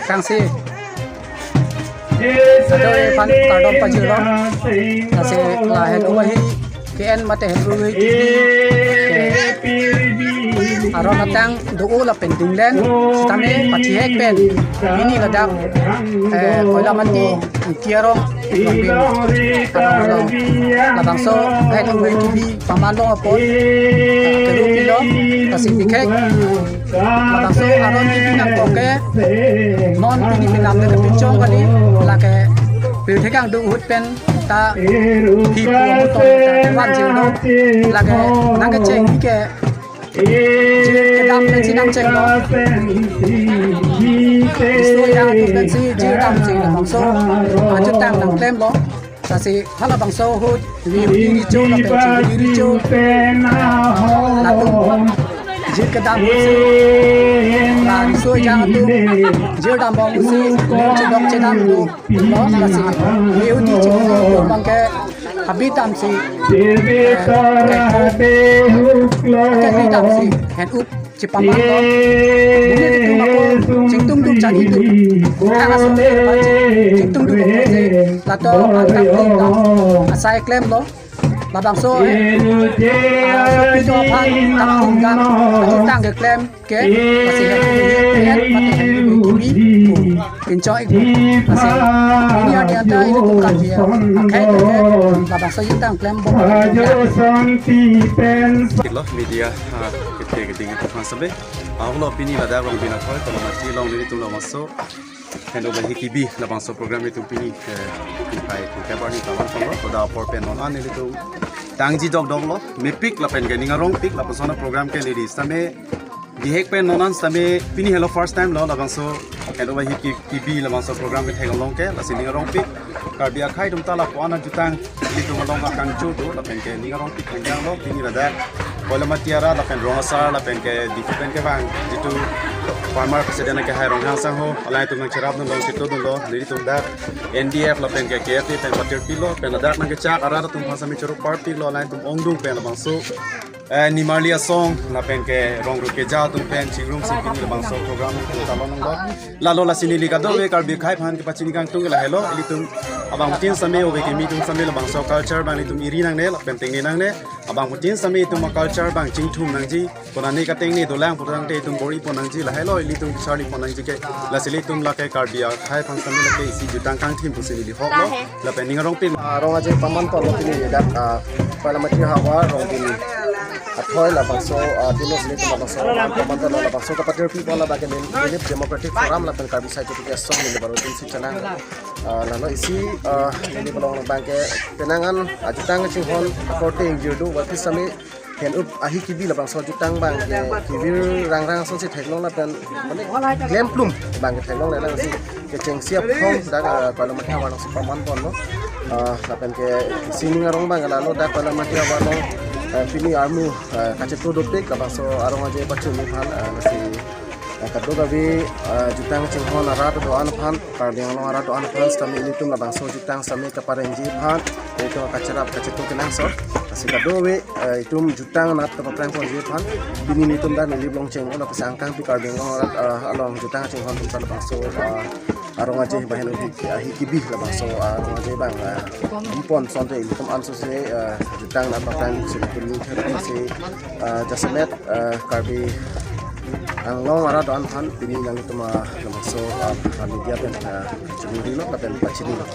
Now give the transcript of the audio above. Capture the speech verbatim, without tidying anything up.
Kangsi kadokave aphan kardom pajirlo. Lasi lahen uahi ke-en mate hen uahi ke aron atang do-o lapen dinglen sitame pachihek pen pini ladak, eh, Koilamati Ingti arong Longbin arong along labangso hen uahi kebi paman long apot keru pilo, lasi bikhek labangso aron kebi nangkok ke non pini penam le kepinchong kali, lake pirthe kangdung ahut pen ta hi pu amuton ta kevan jingno, lake nangkecheng ke jir kedam pensi nangchenglo. Isu yang tu pensi jir kedam si labangso ajutang nangklemlo. Lasi halabangso ahut Vihudi Recho lapen Chihudi Recho latum jir kedam si la riso ejang atum jir dambom si lir chedok chedam do lo. Lasi Vihudi Chihudi abang ke habit damsi, eh, ke habit damsi hen up chepaman lo. Bumi ketum ako chingtum duk chan hitum. Thang aso le ba chingtum duk ako je lato angkang tum dam asai klemlo. Labangso, eh, ah, sopi do aphan tang tum dam ajutang keklem ke, lasi hen uahi ke-en mate hen uahi kebi pinchong-ikpo. Lasi pini arni anta ilitum Karbi akhei ke labangso jutang klembom. Lo media, ah, kethe keding aphan sebe. Ahoklo pini ladak Longbin athoi Koilamati along nelitum labangso hen uahi kebi labangso program itum pini, eh, pai tum kebar ni tawan tonglo, koda apor pen non an nelitum tangji dokdoklo, mepik lapen ke ning arongpik lapuson a-program ke neli sitame bihek pen non an sitame pini helo first time lo labangso hen uahi ke-, kebi labangso program ketheklong ke, lasi ning arongpik Karbi akhei atum ta lapu-an ajutang ilitum along akangcho do lapen ke ning arongpik khangjang lo. Pini ladak Koilamati arat lapen rong asar lapen ke Diphu pen kevang jitu former president kehai Ronghang sangho alangtum nangcherap dunlo, chito dunlo, nelitum dak N D F lapen ke K F A pen patir pilo, pen ladak nangkechak arat atum aphan sitame choro parpilo, alangtum ongdung pen labangso, eh, nimarli asong lapen ke rong rup keja atum pen chingrumsi pini labangso program itum talon lo. Lalo lasi neli kadokave Karbi akhei aphan kepachini kangtung ke lahelo, ilitum abangphutin sitame ove kimi atum sitame labangso culture abang ilitum iri nangne lapen tengne nangne, abangphutin sitame itum a-culture abang chingthum nangji, konane katengne dolang putangte itum bor-ipon nangji, lahelo ilitum kacharlipon nangji ke, lasi ilitum lake Karbi akhei aphan sitame lake isi jutang kangthim pusi neli hoklo. Lapen ning arongpik arong aje paman ponlo pini ladak, ah, Koilamati havar Longbin athoi labangso, ah, Dino sini labangso paman ponlo, labangso kapatir pipon ladak ke Nilip Democratic Forum lapen Karbi Scientific Association neli baru tim si chenang. Ah, lalo isi, ah, neli belong abang ke penang an ajutang chinghon akorte ingjir do, wati sitame hen uahi kebi labangso jutang abang ke kevir rangrang asonsi theklong lapen mane klemplum abang ke theklong lapen si kechengsi aphong dak, ah, Koilamati havar alongsi paman ponlo. Ah, lapen ke isi ning arong abang lalo dak Koilamati havar along, ah, pini armu, ah, kachito dopik labangso arong aje pachini aphan, ah, lasi, ah, kadokave, ah, jutang chinghon arat do-an aphan, Karbi Anglong arat do-an aphan sitame ilitum labangso jutang sitame kaparengji aphan ilitum kacherap kachito kenangsot. Lasi kadokave, eh, itum jutang anat kapaprangponji aphan pini nelitum dak Nilip along chenglo, lapusi angkang pi Karbi Anglong arat, eh, along jutang chinghon atum ta labangso, eh, arong aje ba hen uahi, eh, uahi kebi labangso, eh, arong aje abang, eh, bipon asonte ilitum anso si, eh, jutang anat paprang si ilitum ni thek si, eh, jasemet, eh, Karbi Anglong arat do-an aphan pini nanglitum, eh, labangso, eh, media pen, eh, chingrilo lapen pachinilo.